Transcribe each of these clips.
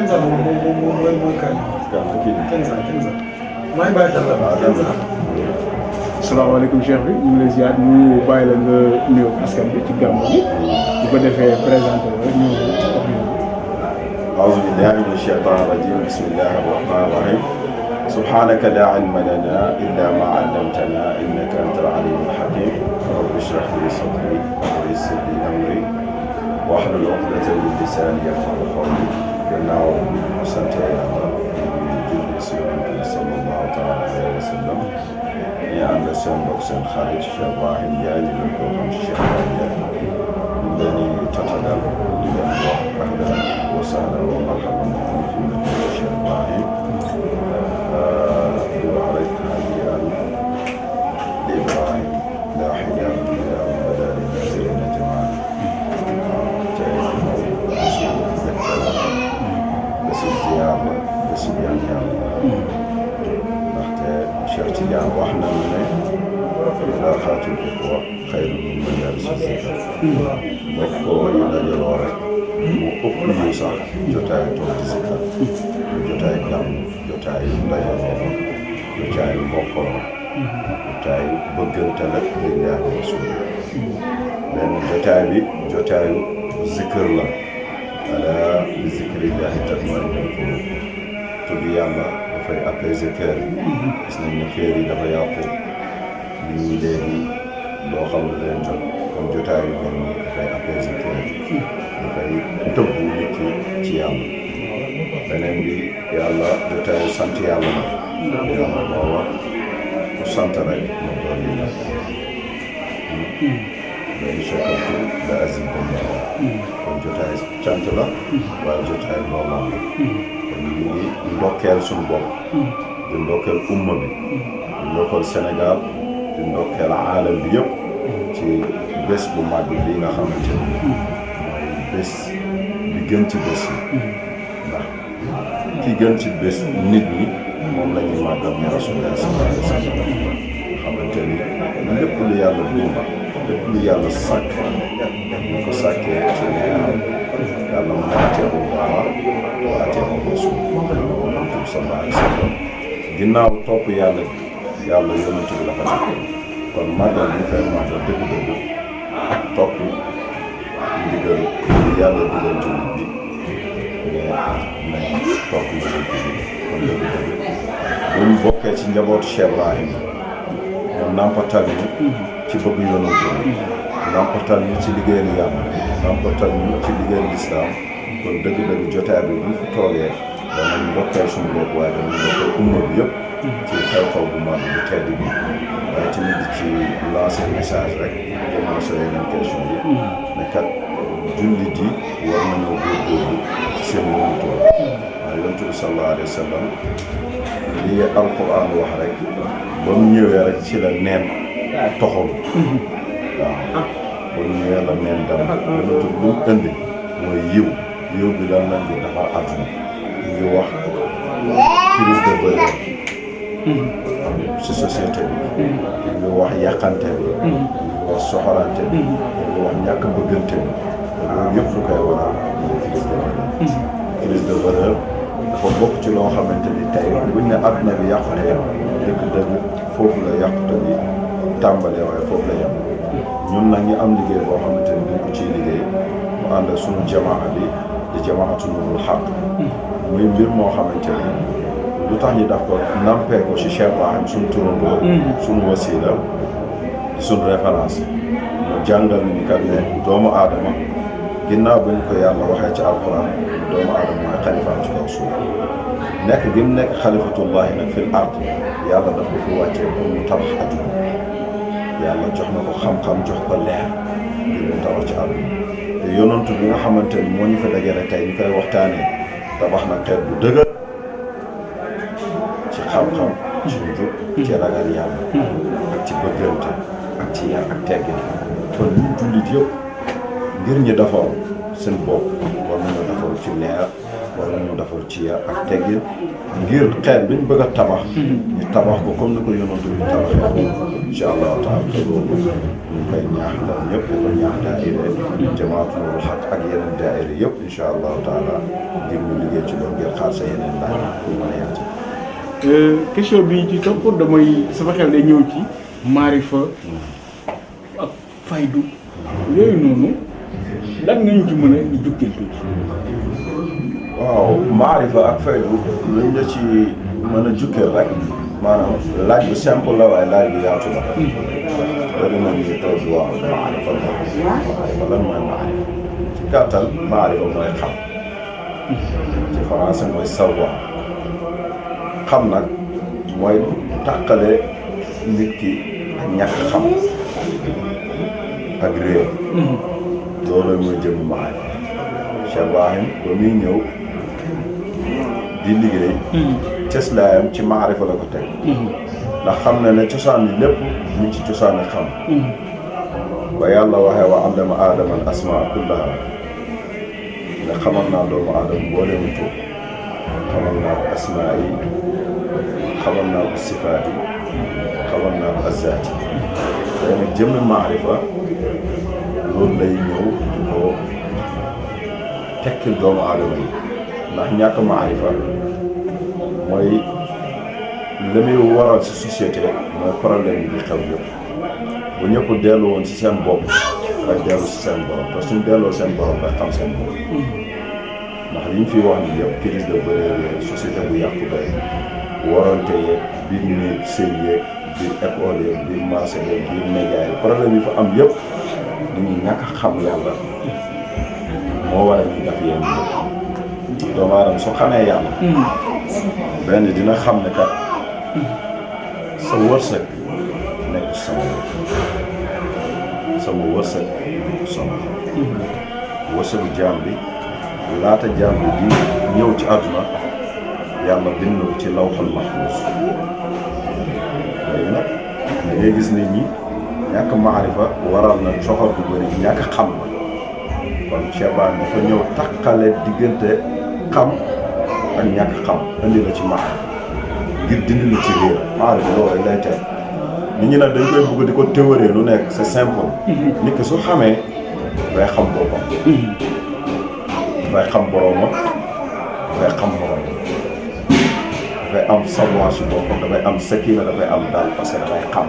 Kenza mooy kan. Kenza maa ngi bàyyi xel la Kenza. asalaamaaleykum Cheikh bi ñu ngi lay ziar ñu bàyyi la nga nuyoo askan bi ci gàmmu bi bu ko defee présenté la ñëw wax ñu. أعوذ بالله من الشيطان الرجيم بسم الله الرحمن الرحيم سبحانك لا علم لنا إلا ما علمتنا إنك أنت العليم الحكيم رب اشرح لي صدري ويسر لي أمري واحلل عقدة من لساني يفقهوا قولي gannaaw sant Yàlla julli si Yonent bi sallallahu taala alayhi wa sallam ñu ànd seen mbokk seen xarit Cheikh Ibrahim Ndiaye di leen ko xam Cheikh Ibrahim Ndiaye ñu leen di tatagal di leen wax ahlan wa sahlan wa marhaban bikum fi millati Cheikh Ibrahim di wax rek hadiyan li Ibrahim laa hijaab illaa an badaa linnaaziriina jamaal bési ziyaar la bési ñaan yàlla ndaxte Cheikh Tidiane wax na mu ne mulaqaatul ixwa xayrun min majaalisi zikr mbokkoo yu dajaloo rek mu ëpp ñu sax jotaay toog di zikkar jotaay gàmm jotaay dajaloo jotaay mbokkoo jotaay bëggante rek lillaahi wa rasuul benn jotaay bi jotaayu zikkër la ala bi zikrillahi tatma'innul quluub tudd yàlla dafay apaiser cœur yi gis nañ ne cœur yi dafa yàqu nit ñi léegi loo xam ne leen jot comme jotaay yu mel nii dafay apaiser cœur yi dafay tëbbu nit ki ci yàlla beneen bi yàlla jotaayu sant yàlla la yàlla moo wax ku sant rek ma doon yi la in shakartum la azidannakum kon jotaay cant la waaye jotaay loolu la kon ñu ngi ndokkeel suñu bopp di ndokkeel umma bi di ndokkeel Sénégal di ndokkeel aalam bi yëpp ci bés bu màgg bi nga xamante ni mooy bés bi gën ci bés yi ndax ki gën ci bés nit ñi moom la ñuy màggal ni Rasulullah sallallahu alayhi wa sallam nga xamante ni lépp lu yàlla bind lépp lu yàlla sàkk ñu ko sàkkee ci leeral yàlla mu aateeku Allaah wa aateeku Rasuul sallallahu alayhi wa sallam ginnaaw topp yàlla yonent bi la fa nekk kon màggal bi fay màggal dëgg-dëgg topp ndigal li yàlla digal jullit bi mais nañ topp ndigal bi kon dëgg-dëgg buñ bokkee ci njabootu Cheikh Ibrahim ñoom nampatal ñu ci bëgg yonent bi nampatal ñu ci liggéeyal yàlla nampatal ñu ci liggéeyal lislaam kon dëgg-dëgg jotaay bi buñ fi toogee danañ ndokkeel suñu bopp waaye danañ ndokkeel umma bi yëpp ci xew-xew bu mag bu tedd bi waaye tamit di ci lancer message rek jëmale sa yeneen question yi ne kat jullit yi war nañoo góorgóorlu ci seen yoonu tool waaye yonent bi sallallahu alayhi wa sallam lii alquran wax rek ba mu ñëwee rek ci la neen toxalu waaw ba mu ñëwee la neen dam yonent bi lu mu indi mooy yiw bi lan lañ di defar àdduna ñu ngi wax crise de valeur ci société bi ñu ngi wax yàqante bi ñu ngi wax soxorante bi ñu ngi wax ñàkk bëggante bi loolu yëpp lu koy waral mooy crise de valeur dafa bokk ci loo xamante ni tey buñ ne àdduna bi yàqute dëgg-dëgg foofu la yàqute bi tàmbalee waaye foofu la yem ñun nag ñu am liggéey boo xamante ni dañ ko ciy liggéey mu ànd ak suñu jamaa bi di jamaatu Nurul Haq muy mbir moo xamante ni lu tax ñu daf ko nampee ko ci Cheikh Ibrahim suñu turandoo suñu wasiila di suñu référence mu jàngal ni kat ne doomu aadama ginnaaw bi ñu ko yàlla waxee ci alquran doomu aadama mooy xalifaam ci kaw suuf nekk gi mu nekk xalifatullahi nag fil ard yàlla daf ko fi wàccee pour mu tabax adduna yàlla jox na ko xam-xam jox ko leer ngir mu tabax ci àdduna te yonantu bi nga xamante ni moo ñu fa dajale tey ñu koy waxtaanee tabax na xeet bu dëgër ci xam-xam ci njub ci ragal yàlla ak ci bëggante ak ci yar ak teggin kon ñu jullit yëpp ngir ñi defaru seen bopp war nañoo defaru ci leer wala ñu defar ci yar ak teggin ngir xeet biñ bëgg a tabax ñu tabax ko comme ni ko yonent bi tabaxee incha allahu taala te loolu ñu ngi koy ñaax ndaw ñëpp di ko ñaax daayira Jamaatul Haq ak yeneen daayira yëpp incha allahu taala ngir ñu liggéey ci loolu ngir xaar sa yeneen daay pour mën a yaatu. question bi ci topp damay sama xel day ñëw ci maarifa ak faydu yooyu noonu lan nga ñu ci mën a jukkil tuuti. waaw maarifa ak faydu luñ la ci mën a jukkeel rek maanaam laaj bu simple la waaye laaj bu yaatu la. loolu nag ñu toog waaw maarifa lan mooy maarifa ci gàttal maarifa mooy xam ci français mooy savoir xam nag mooy tàqale nit ki ak ñàkk xam ak réew loolu mooy jëmm maarifa Cheikh Ibrahim ba muy ñëw di liggéey cëslaayam ci maarifa la ko teg ndax xam na ne cosaan yi lépp ñu ci cosaani xam ba yàlla waxee wa allama aadama al asmaa kullaha ne xamal naa doomu aadama mbooleemu tur xamal naa ko asmaa yi xamal naa ko sifaat yi xamal naa ko azaat yi day nag jëmmi maarifa loolu lay ñëw di ko tekkil doomu aadama yi ndax ñàkk maarifa mooy li muy waral ci société mooy problème yi di xew yëpp bu ñëpp dellu woon ci seen bopp rek dellu ci seen borom te suñ delloo seen borom rek xam seen bopp ndax li ñu fi wax ni yëpp crise de valeur yeeg société bu yàqu day warante yeeg biir néeg sëy yeeg biir école yeeg biir marché yeeg biir média yi problème yi fa am yëpp dañuy ñàkk a xam yàlla moo waral ñu def yéen ñi doomu aadama su xamee yàlla benn dina xam ne kat sa wërsëg nekk sama wërsëg nekk sama wërsëgu jaam bi laata jaam bi di ñëw ci àdduna yàlla bind na ko ci lawhul mahfuus léegi nag da ngay gis nit ñi ñàkk maarifa waral na soxor bu bëri ñàkk xam la kon Cheikh Bara dafa ñëw takkale diggante xam ak ñàkk xam indi la ci maarifa ngir dindi la ci réer maarifa loolu rek lay tey nit ñi nag dañ koy bëgg di ko théorie lu nekk c'est simple nit ki su xamee dafay xam boppam dafay xam boroomam dafay xam boroomam dafay am savoir si boppam dafay am sakina dafay am daal parce que dafay xam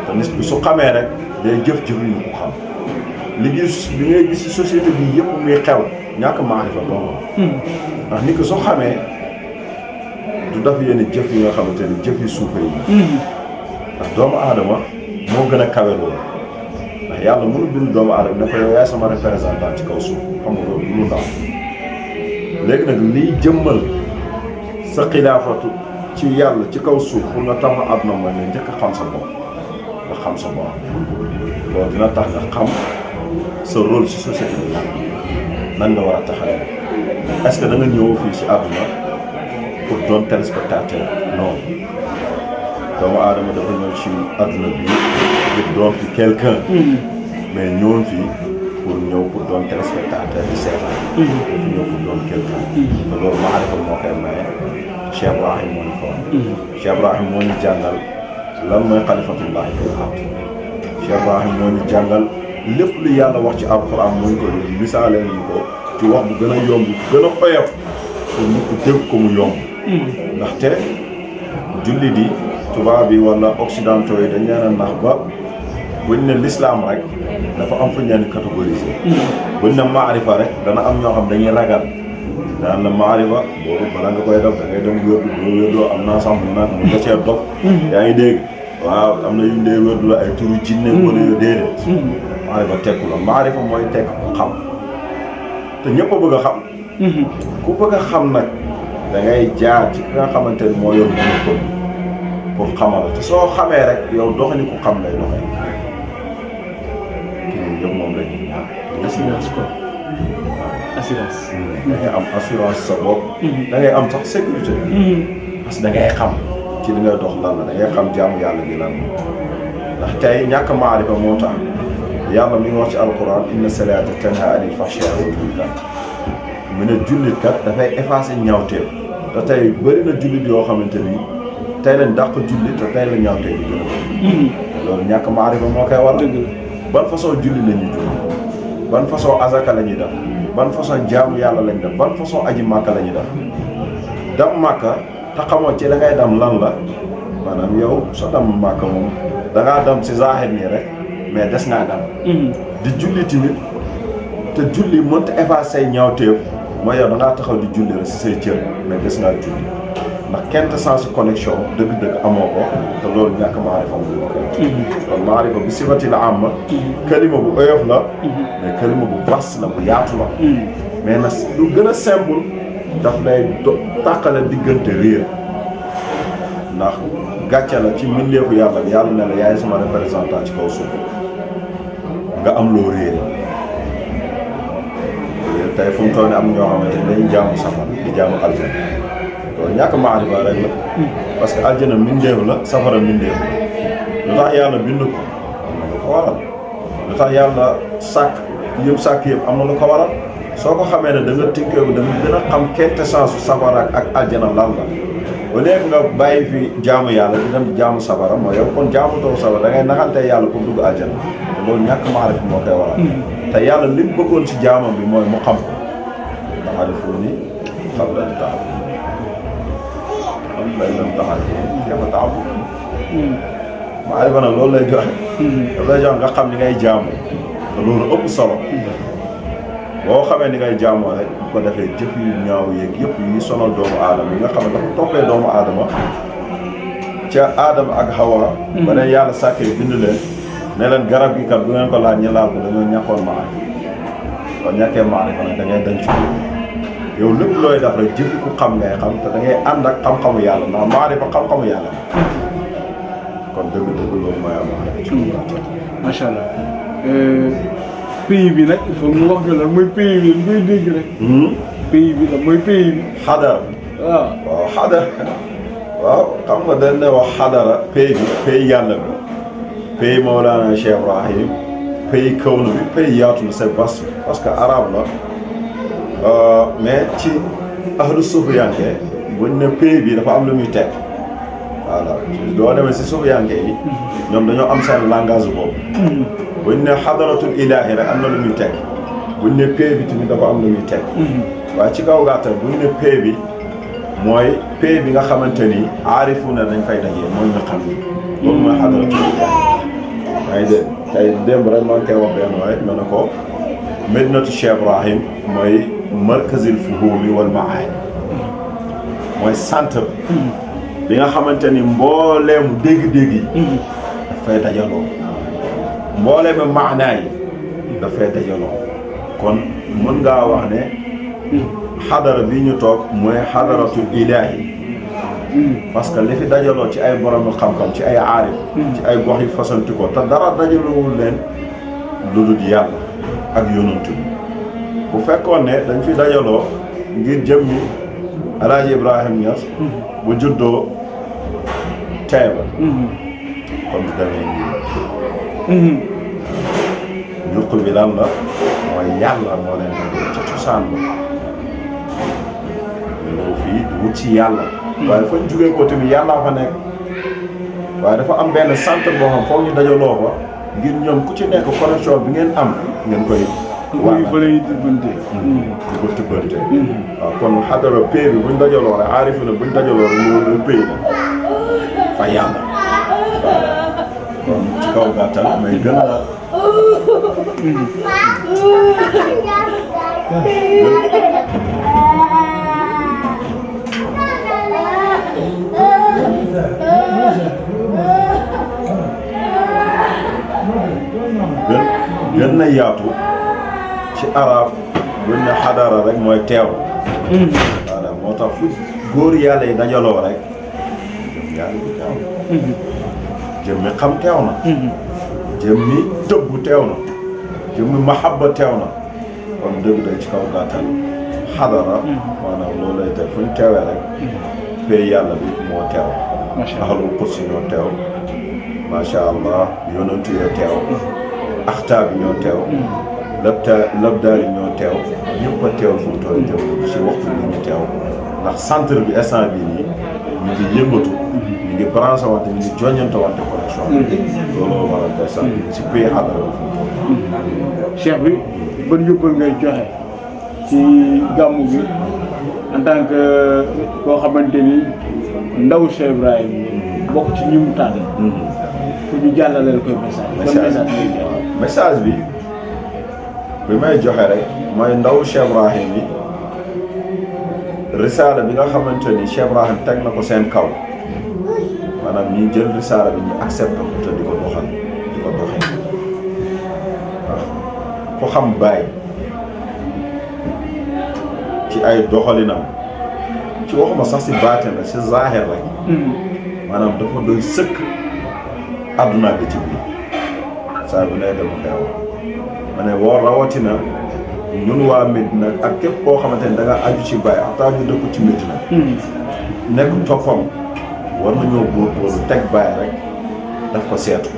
te nit bi su xamee rek day jëf-jëf yi ñu ko xam li ngay gis ci société bi yëpp muy xew ñàkk maarifa doomam ndax nit ki su xamee du def yenn jëf yi nga xamante ni jëf yi suufe yi ndax doomu aadama moo gën a kawe loolu ndax yàlla mënu bind doomu aadama ne ko yow yaay sama représentant ci kaw suuf xam nga loolu lu ndaw léegi nag liy jëmmal sa xilaafatu ci yàlla ci kaw suuf pour nga tax àdduna mooy nga njëkk a xam sa bopp nga xam sa bopp loolu dina tax nga xam sa rôle ci société bi nan nga war a taxawee est-ce que da nga ñëw fii ci àdduna pour doon téléspectateur non doomu aadama dafa ñëw ci àdduna bi ngir doon fi quelqu'un mais ñëwoon fii pour ñëw pour doon téléspectateur di seetaan dafa ñëw pour doon quelqu'un te loolu maarifa moo koy maye Cheikh Ibrahim moo ñu ko Cheikh Ibrahim moo ñu jàngal lan mooy xalifatullahi fil ard Cheikh Ibrahim moo ñu jàngal lépp lu yàlla wax ci alxuraan moo ñu ko misaale ñu ko ci wax bu gën a yomb gën a oyof pour nit ku dégg ko mu yomb ndaxte jullit yi tubaab yi wala occidentaux yi dañ leen a nax ba buñ ne l'islam rek dafa am fu ñu leen catégorisé buñ ne maarifa rek dana am ñoo xam dañuy ragal daan la maarifa boobu bala nga koy def da ngay dem wérdu boo wérdoo am naa sax mun nga cee dof yaa ngi dégg waaw am na yu ñu dee wérdu la ay turu jinne wala yo déedéet maarifa tekku la maarifa mooy tekk xam te ñëpp a bëgg a xam ku bëgg a xam nag da ngay jaar ci ki nga xamante ni moo yor monopole pour xamal te soo xamee rek yow doxali ku xam lay doxee te ñun ñëpp moom la ñuy ñaan assurance quoi assurance da ngay am assurance sa bopp da ngay am sax sécurité parce que da ngay xam ci li ngay dox lan la da ngay xam jaamu yàlla gi lan ndax tey ñàkk maarifa moo tax yàlla mi ngi wax ci alquran inna salaata tanha anil fahshaa wal munkar mu ne jullit kat dafay effacer ñaawteef te tey bëri na jullit yoo xamante ni tey lañ dàq jullit te tey la ñaawteef bi gën a bëri. loolu ñàkk maarifa moo koy waral. ban façon julli la ñuy julli ban façon azaka la ñuy def ban façon jaamu yàlla lañ def ban façon aji màkka la ñuy def dam màkka te xamoo ci la ngay dam lan la maanaam yow sa dam màkka moom da ngaa dam si zahir nii rek mais des ngaa dam di julli tamit te julli mënta effacer say ñaawteef mooy yow da ngaa taxaw di julli rek si say cër mais des ngaa julli ndax quintessence connexion dëgg-dëgg amoo ko te loolu ñàkk maarifa mu ko kon maarifa bi sifati la am kalima bu oyof la mais kalima bu vaste la bu yaatu la mais nag lu gën a simple daf lay tàqale diggante réer ndax gàcce la ci mbindeefu yàlla bi yàlla ne la yaay sama représentant ci kaw suuf nga am loo réere tey fu mu toll ne am ñoo xamante ne dañuy jaamu safara di jaamu aljana loolu ñàkk maarifa rek la parce que aljana mbindeef la safara mbindeef la lu tax yàlla bind ko am na lu ko waral lu tax yàlla sàkk yëpp am na lu ko waral soo ko xamee ne da nga tinkeeku da nga gën a xam quintessence safara ak aljana lan la au lieu nga bàyyi fi jaamu yàlla di dem jaamu safara mooy yow kon jaamu taw safara da ngay naxantee yàlla pour dugg aljana te loolu ñàkk maarifa moo koy waral te yàlla li mu bëggoon ci jaamam bi mooy mu xam ko ndax arifuuni qabla an ta'buduun am lay lam ta'rifuun kayfa ta'buduun maarifa nag loolu lay joxe daf lay jox nga xam ni ngay jaamu te loolu ëpp solo boo xamee ni ngay jaamoo rek bu ko defee jëf yu ñaaw yeeg yëpp yi sonal doomu aadama yi nga xam ne dafa toppee doomu aadama ca aadama ak hawa ba ne yàlla sàkkee bind leen ne leen garab gi kat bu ngeen ko laaj ñu laal ko dañoo ñàkkoon maarifa kon ñàkkee maarifa nag da ngay dañ ci yow lépp looy def rek jëfi ku xam ngay xam te da ngay ànd ak xam-xamu yàlla ndax maarifa xam-xamu yàlla kon dëgg-dëgg loolu mooy am maarifa macha allah pays bi nag il faut mu wax ñu la mooy pays bi dañ koy dégg rek. pays bi la mooy pays bi. xadara. waaw waaw xadara waaw xam nga dañ ne wax xadara pays bi pays yàlla bi pays Mawlana Cheikh Ibrahim pays kawnu bi pays yaatu na c'est vaste parce que arabe la mais ci ahlu suufiyanke buñ ne pays bi dafa am lu muy teg voilà doo demee si suufiyanke yi ñoom dañoo am seen langage boobu. buñ ne xadaratul ilaahi rek am na lu muy teg buñ ne pays bi tamit dafa am lu muy teg waaye ci kaw gàttal buñ ne pays bi mooy pays bi nga xamante ni aarifu na dañ fay dajee mooy ñu xam ni loolu mooy xadaratul ilaahi maa ngi dégg tey démb rek maa ngi koy wax benn waaye ma ne ko Medinatu Cheikh Ibrahim mooy markazil fuhumi wal maani mooy centre bi nga xamante ni mbooleemu dégg-dégg yi dafay dajaloo mbooleemu maanaa yi dafay dajaloo kon mën ngaa wax ne xadara bi ñu toog mooy xadaratul ilaahi parce que li fi dajaloo ci ay borom xam-xam ci ay aarif ci ay gox yi fasanti ko te dara dajalowul leen lu dul yàlla ak yonantu bi bu fekkoon ne dañ fi dajaloo ngir jëmmi Alaaji Ibrahim Niass bu juddoo Taïba kon du demee nii ñuq bi lan la mooy yàlla moo leen dajale ci cosaan ba ñëw fii wut ci yàlla waaye fañ jugee ko tamit yàllaa fa nekk waaye dafa am benn centre boo xam foog ñu dajaloo fa ngir ñoom ku ci nekk connexion bi ngeen am ngeen koy waaw fa lay tibbante di ko tibbante waaw kon xadara pay bi buñ dajaloo rek aarifu na buñ dajaloo rek ñu pay la fa yàlla kon ci kaw gàttal may gën a gën na yaatu ci arab buñ ne xadara rek mooy teew voilà moo tax fu góor yàlla yi dajaloo rek jëm yàlla bi teew jëm mi xam teew na jëm mi tëbb teew na jëm mi mahabba teew na kon dëgg day ci kaw gàttal xadara maanaam loolu lay teg fu ñu teewee rek pay yàlla bi moo teew ahlul qudsi ñoo teew macha allah yonentu yoo teew axtaa bi ñoo teew labdaar yi ñoo teew ñëpp a teew fu mu toll jëm si waxtu bi ñu teew ndax centre bi instant bii nii ñu ngi yëngatu ñu ngi branché wante ñu ngi joññante wante connexion loolu waral tey sax si pays xadara bi fu mu toll. cheikh bi ban yóbbal ngay joxe ci gàmmu bi en tant que koo xamante ni ndaw Cheikh Ibrahim bokk ci ñi mu tànn pour ñu jàllaleel koy message bi may joxe rek mooy ndaw Cheikh Ibrahim yi risaala bi nga xamante ni Cheikh Ibrahim teg na ko seen kaw maanaam ñi jël risaala bi ñu accepté ko te di ko doxal di ko doxee waaw ku xam Baye ci ay doxalinam ci waxuma sax si baatin rek si zaahir rek maanaam dafa doy sëkk àdduna bi ci biir saa bu ne dama koy wax ma ne woo rawatina ñun waa Médina ak képp koo xamante ni da nga aju ci Baye ak taaju dëkk ci Médina nekk toppam war nañoo góorgóorlu teg Baye rek daf ko seetu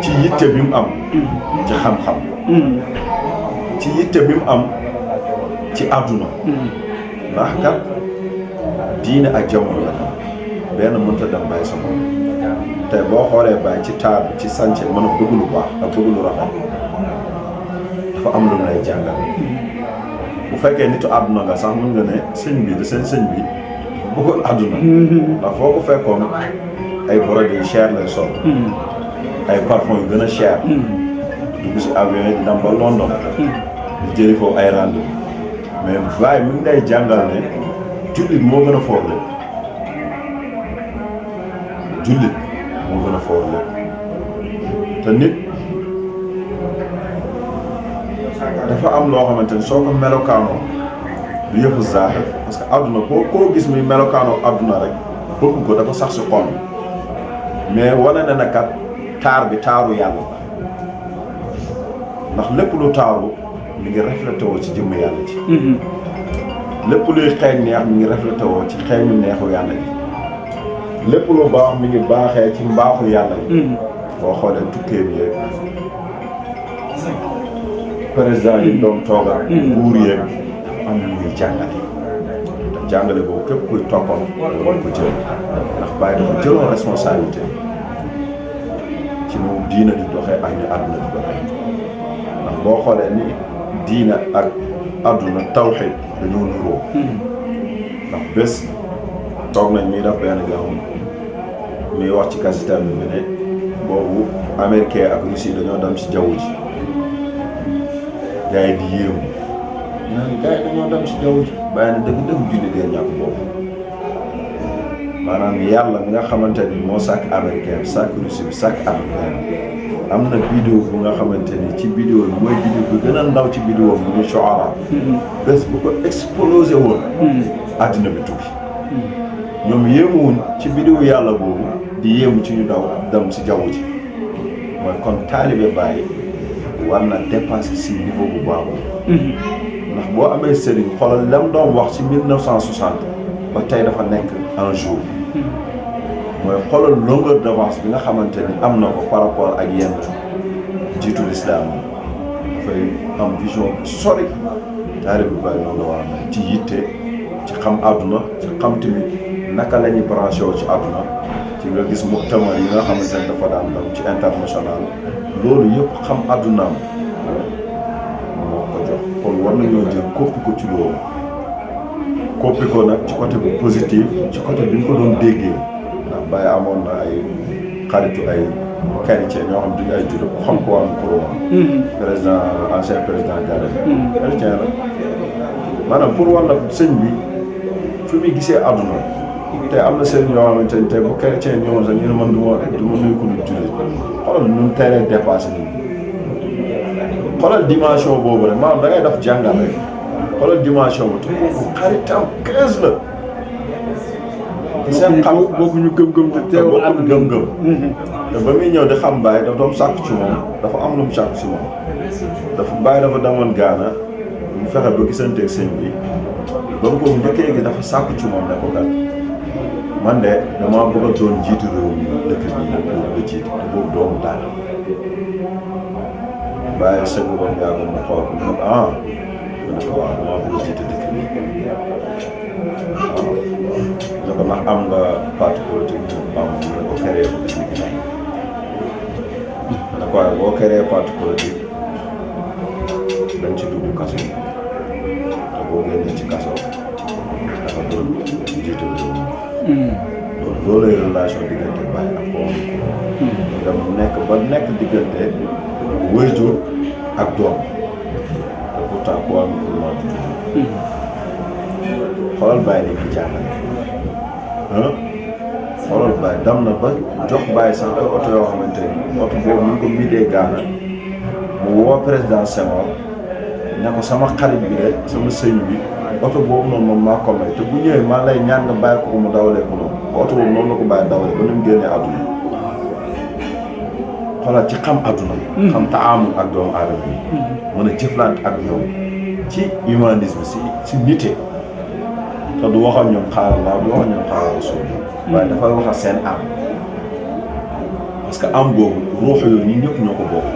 ci yitte bi mu am ci xam-xam ci yitte bi mu am ci àdduna ndax kat diine ak jamono la benn mënta dem Baye sa moom te boo xoolee Baye ci taar bi ci sànce mën a bëgg lu baax ak bëgg lu rafet dafa am lu lay jàngal bu fekkee nitu àdduna nga sax mën nga ne sëñ bi de sëñ bi bëggoon àdduna ndax foo ko fekkoon ay brodé yu cher lay sol ay parfum yu gën a cher dugg si avion yi di dem ba London di jëli foofu ay rendez-vous mais Baye mi ngi lay jàngal ne jullit moo gën a foor lépp jullit moo gën a foor lépp te nit dafa am loo xamante ni soo ko melokaanoo du yëfu zaaxir parce que àdduna koo gis muy melokaanoo àdduna rek bëgg ko dafa sax si xol mais wane na ne kat taar bi taaru yàlla ndax lépp lu taaru mi ngi reflété woo ci jëmm yàlla ci lépp luy xeeñ neex mi ngi reflété woo ci xeeñu neexu yàlla ji lépp lu baax mi ngi baaxee ci mbaaxu yàlla ji boo xoolee tukkee bi yeeg président yi doom toogal nguur yeeg am lu muy jàngale te jàngale boobu képp kuy toppam war ko jël ndax Baye dafa jëloon responsabilité ci nu diina di doxee ak ni àdduna di doxee ndax boo xoolee ni diina ak àdduna tawxiid dañoo nuroo ndax bés toog nañ ñuy def benn gàmm muy wax ci kasitam bi ne boobu américain ak Russie dañoo dem ci jaww ji gars yi di yéemu naan gars yi dañoo dem ci jaww ji bàyyi na dëgg julli dee ñàkk boobu maanaam yàlla mi nga xamante ni moo sàkk américain bi sàkk Russie bi sàkk africain am na vidéo bu nga xamante ni ci vidéo bi mooy vidéo bi gën a ndaw ci vidéo bi muy Shu'ara bés bu ko explosé woon àddina bi tukki ñoom yéemuwuñ ci vidéo yàlla boobu di yéemu ci ñu daw dem si jaww ji mooy kon taalibe Baye war na dépasser si niveau bu baaxul ndax boo amee sëriñ xoolal lam doon wax ci 1960 ba tey dafa nekk un jour mooy xoolal longueur d'avance bi nga xamante ni am na ko par rapport ak yenn jiitu l'islam dafay am vision sori taalibe Baye noonu la war a ci yitte ci xam àdduna ci xam tamit naka la ñuy branché woo ci àdduna ci nga gis muktamar yi nga xamante ne dafa daan daw ci international loolu yëpp xam àddunaam moo ko jox kon war nañoo jël koppi ko ci loolu koppi ko nag ci côté bu positif ci côté bi ñu ko doon déggee ndax Baye amoon na ay xaritu ay chrétien ñoo xam duñu ay jullit ku xam ko am Nkrumah président ancien président Jammeh chrétien la maanaam pour war na sëñ bi fi muy gisee àdduna te am na sëriñ yoo xamante ni tey bu chrétien ñëwoon sax ñu ne man du ma nuyu ko du jullit xoolal nu mu teree dépassé nii xoolal dimension boobu rek maanaam da ngay def jàngal rek xoolal dimension bu tudd xaritam 15 la. seen xam bokkuñu gëm-gëm te teewul ànd gëm-gëm. te ba muy ñëw di xam Baye dafa doon sàkk ci moom dafa am lu mu sàkk ci moom dafa Baye dafa demoon Gaana mu fexe ba gisanteeg sëñ bi ba mu ko njëkkee gi dafa sàkk ci moom ne ko kat man de damaa bëgg a doon jiitu réew mi dëkk bi nag boobu nga jiitu te boobu doomu daal bàyyi sëgg ba mu yàgg mu xool mu ne ko ah mu ne ko waaw maa bëgg a jiite dëkk bi waaw ne ko ndax am nga parti politique mu am mu ne ko créé ko bis ni ki tey mu ne ko waaye boo créé parti politique dañ ci dugg kaso te boo génnee ci kaso dafa doon jiite réew mi loolu lay relation diggante baay ak doom dem nekk ba nekk diggante waajur ak doom te pourtant ku am pour di tudd xoolal baay li ñu jàngale xoolal baay dam na ba jox baay sax ay oto yoo xamante ni oto boobu ñu ko midee gaana mu woo président Senghor ne ko sama xarit bi de sama sëñ bi oto boobu noonu moom maa ko may te bu ñëwee maa lay ñaan nga bàyyi ko mu dawalee ko noonu oto boobu noonu la ko bàyyi dawalee ba ni mu génnee àdduna xoolal ci xam àdduna xam taamul ak doomu aadama bi mën a jëflante ak ñoom ci humanisme si nite te du wax ak ñoom xaaral laa du wax ak ñoom xaaral rasul waaye dafay wax ak seen am parce que am boobu ruux yooyu ñi ñëpp ñoo ko bokk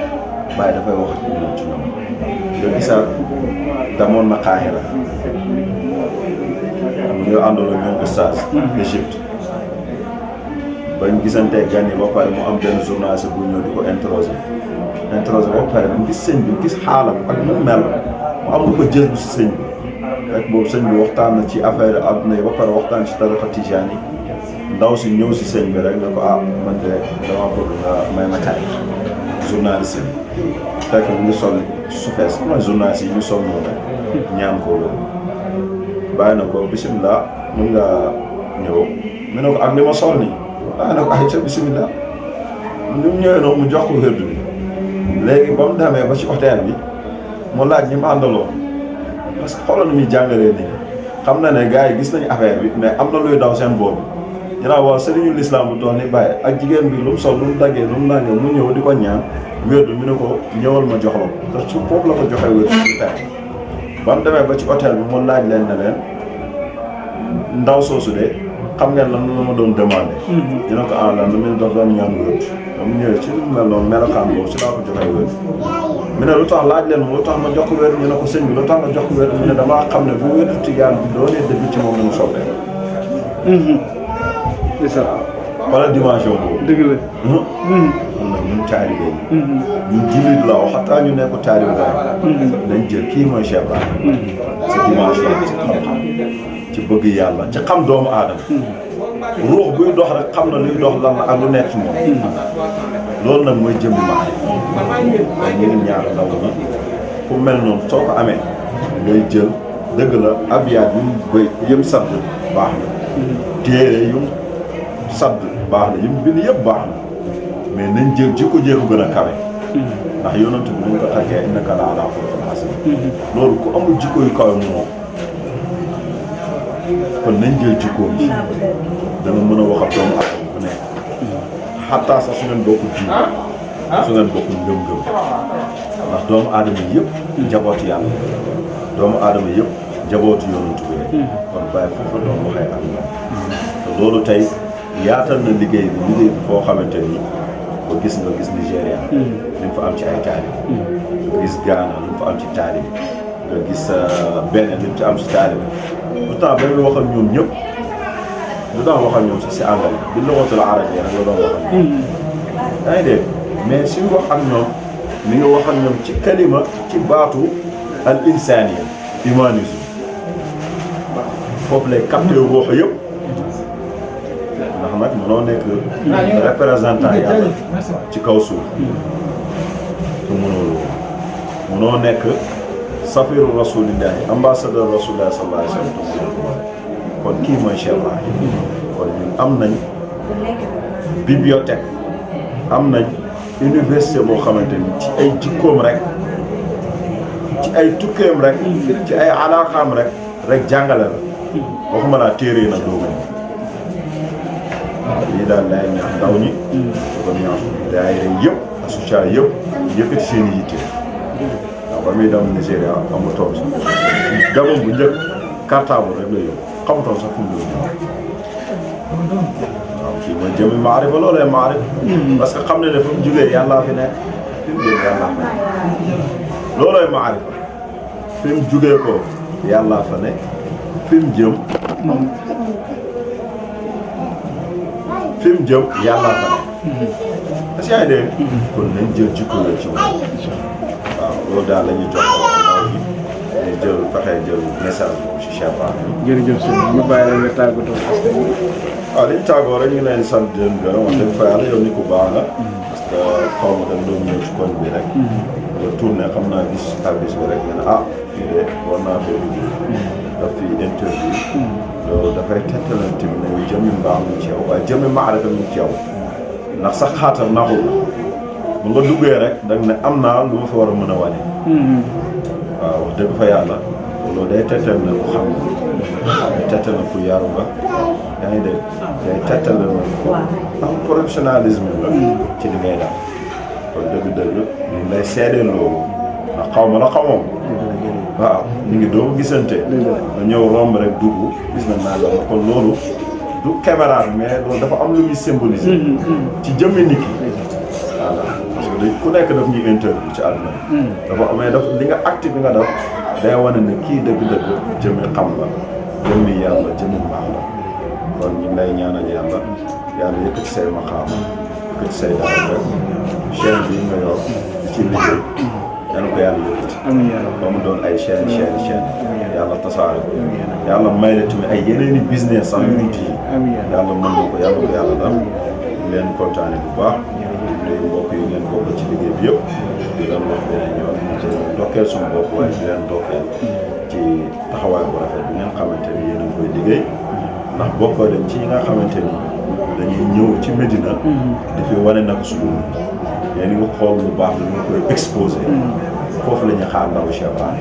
waaye dafay wax ak ñoom ci ñoom nga gisaat damoon na Kaahira ñu àndoon ak ñoom Oustaz Égypte bañ gisantee gan yi ba pare mu am benn journaliste bu ñëw di ko interroger ba pare mu gis sëñ bi gis xaalam ak mu mel mu am lu ko jël si sëñ bi rek boobu sëñ bi waxtaan na ci affaire adduna yi ba pare waxtaan ci tariqa tijaan yi ndaw si ñëw si sëñ bi rek ne ko man de dama bëgg nga may ma tarik journaliste bi fekk mu ngi sol su fees mooy journaliste yi ñu sol noonu rek ñaan ko loolu bàyyi na ko bisimilah mën nga ñëw mu ne ko ak li ma sol nii bàyyi na ko ay ca bisimilah ni mu ñëwee noonu mu jox ko wérdu bi léegi ba mu demee ba ci hôtel bi mu laaj ñi mu àndaloo parce que xoolal na muy jàngalee nii xam na ne gars yi gis nañu affaire bi mais am na luy daw seen boobu ñu naan waaw sëriñu lislaam bu toll ni bàyyi ak jigéen bi lu mu sol lu mu daggee lu mu nangee mu ñëw di ko ñaan wérdu mi ne ko ñëwal ma jox la ko te ci foofu la ko joxee wérdu ci tey ba mu demee ba ci hôtel bi mu laaj leen ne leen ndaw soosu de xam ngeen lan la ma doon demandé. dina ko lan la mu doon ñaan wérdu ba mu ñëwee ci lu mel noonu melokaan boobu ci laa ko joxee wérdu mu ne lu tax laaj leen ma lu tax ma jox ko wérdu ñu ne ko sëñ bi lu tax ma jox ko wérdu mu ne damaa xam ne bu wérdu tijaan bi doonee dëgg ci moom dama soppee. c'est ça. wala dimension boobu. dëgg la. xam na ñun taalibe yi. ñun jullit la wax xataa ñu nekk taalibe dañ jël kii mooy Cheikh Ibrahima. ci dimension ci xam-xam ci bëgg yàlla ci xam doomu aadama. ruux buy dox rek xam na luy dox lan la ak lu nekk ci moom. loolu nag mooy jëmbi ma kon ñu ngi ñaar ndaw ñi ku mel noonu soo ko amee ngay jël dëgg la abiyaat yëm sadd baax na. téere yum sadd baax na yum bind yëpp baax na mais nañ jël jikko jéego gën a kawe ndax yonent bi nañ ko taggee innaka la ala xuluqin hasan loolu ku amul jikko yu kawe moom kon nañ jël jikko yi dana mën a wax ak doomu aadama bu nekk xattaa sax su ngeen bokku diine su ngeen bokku ngëm-ngëm ndax doomu aadama yëpp njabootu yàlla doomu aadama yëpp njabootu yonent bi kon bàyyi foofu doon waxee ak ñoom te loolu tey yaatal na liggéey bi foo xamante ni ba gis Nigéria li mu fa am ci ay taalib nga gis Ghana li mu fa am ci taalib nga gis Bénin li mu ci am ci taalib pourtant ba ñu wax ak ñoom ñëpp du daan wax ak ñoom sax si anglais bi lugatul arabiyya rek la doon wax ak ñoom yaa ngi dégg mais suñu wax ak ñoom mi nga wax ak ñoom ci kalima ci baatu al insaniya humanisme foofu lay capté ruux yëpp ndax nag mënoo nekk représentant yàlla ci kaw suuf te mënoo nekk safiru rasulillahi ambassadeur rasulillahi sallallahu alayhi wa sallam kon kii mooy Cheikh Ibrahim kon ñun am nañ bibliothèque am nañ université boo xamante ni ci ay jikkoom rek ci ay tukkeem rek ci ay alaakaam rek jàngale la waxuma laa téere nag doo gën lii daal lay ñaax ndaw ñi su ko ñaax daayira yëpp association yëpp yëkkati seen i yitte waaw ba muy dem Nigéria amutoon sax demam bu njëkk cartable rek la yóbbu xamutoon sax fu mu waaw kii mooy jëmi maarifa loolee maarif parce que xam ne ne fa mu jógee yàllaa fi nekk fi mu jëm yàlla fa ne loolooy maarifa fi mu jugee ko yàlla fa ne fi mu jëm yàlla fa ne parce que yaa ngi dégg kon nañ jël jikko la ci moom waaw loolu daal la ñuy jox ndaw yi ñu jël fexe jël message boobu ci Cheikh Bara. jërëjëf sëñ bi ñu bàyyi la nga tàggatoo askan wi. waaw li ñu tàggoo rek ñu leen sant di leen gërëm wax dëgg fa yàlla yow nit ku baax nga parce que xaw ma dañ doon ñëw ci koñ bi rek nga tourné xam naa gis bis bi rek nga ne ah fii de war naa fee dugg daf fi interview loolu dafay tettalante ne jëmmi mbaax mi ci yow waaye jëmmi maarifa mi ci yow ndax sax xaatal naxul bu nga duggee rek danga ne am naa lu ma fa war a mën a wane waaw wax dëgg fa yàlla loolu day tettal na ku xam day tettal na ku yaru nga yaa ngi dégg day tettal na ku am professionnalisme la ci li ngay def kon dëgg-dëgg ñu lay seedeel loolu ndax xaw ma la xamoon waaw ñu ngi doog gisante nga ñëw romb rek dugg gis na naa la kon loolu du caméra bi mais loolu dafa am lu muy symboliser ci jëmmi nit ki voilà parce que ku nekk daf ñuy interview ci àdduna dafa amee daf li nga acte bi nga def day wane ne kii dëgg-dëgg jëmmi xam la jëmmi yàlla jëmmi mbaax la kon ñu ngi lay ñaanal yàlla yëkkati say maqaama yëkkati say dara rek chaîne bi nga yor ci liggéey yàlla ko yàlla yëkkati ba mu doon ay chaîne yàlla tasaare ko yàlla may la tamit ay yeneeni business sax yu nit yi yàlla mën na ko yàlla ko yàlla dal leen kontaane bu baax di mbokk yi ngeen bokk ci liggéey bi yëpp di leen wax beneen yoon di ndokkeel suñu bopp waaye di leen ndokkeel ci taxawaay bu rafet bi ngeen xamante ni yéen a ngi koy liggéey ndax bokkoo dem ci ñi nga xamante ni dañuy ñëw ci Médina di fi wane nag suñu yéen ngi xool lu baax la ñu koy exposé foofu la ñu xaar ndaw Cheikh Bara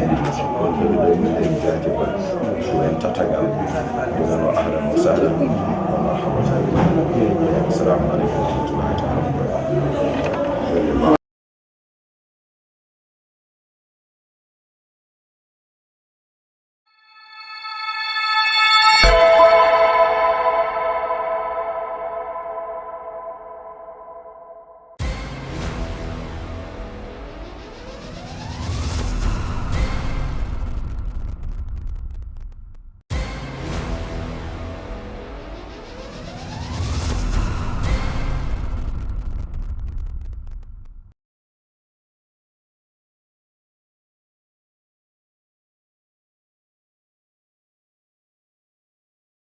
kon dëgg-dëgg ñu leen jaajëfal di leen tatagal di leen wax ahlan wa sahlan wa marhaban asalaamaaleykum wa rahmatullahi taala